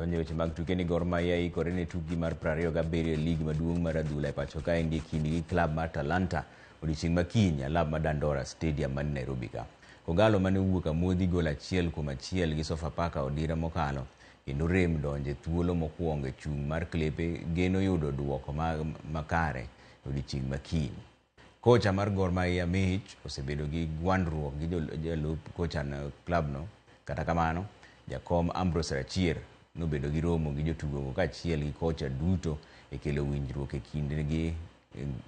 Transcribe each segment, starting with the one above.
Donjo weche mag tuke ni Gor Mahia ikore ne tukgi mar 27 e lig maduong' mar adhula e pacho kaendi e kindgi gi klab mar Talanta odiochieng' ma kiny e alap mar Dandora Stadium man Nairobi ka. Kogalo mane owuok amodhi gol 1-1 gi Sofapaka odira mokalo kendo rem donjo e thuolo mokwongo e chung' mar klepe geno yudo duoko makare e odiochieng' ma kiny. Kocha mar Gor Mahia Mihich osebedo gi gwandruok gi jalup kocha klabno. Kata kamano, jakom Ambrose Rachier nobedo gi romo gi jotugogo kaachiel gi kocha duto e kelo winjruok e kindgi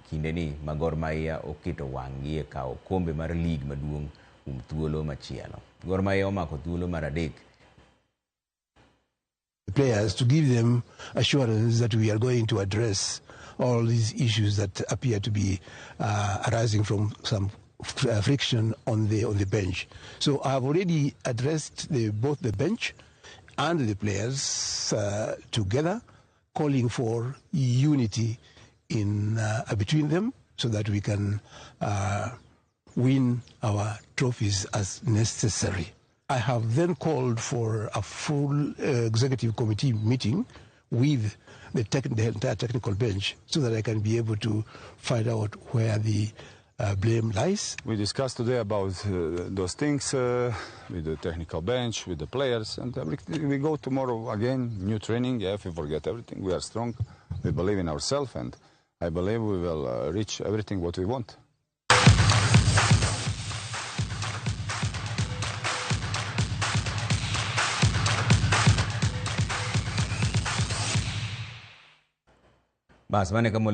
kindeni ma Gor Mahia oketo wang'gi e kawo okombe mar lig maduong' kuom thuolo machielo. Gor Mahia omako thuolo mar adek. Players to give them assurance that we are going to address all these issues that appear to be arising from some friction on the bench. So I have already addressed both the bench and the players together, calling for unity in between them so that we can win our trophies as necessary. I have then called for a full executive committee meeting with the entire technical bench so that I can be able to find out where the blame lies. We discussed today about those things with the technical bench, with the players, and we go tomorrow again, new training. Yeah, if we forget everything, we are strong, we believe in ourselves, and I believe we will reach everything what we want. Bas, mane kamo.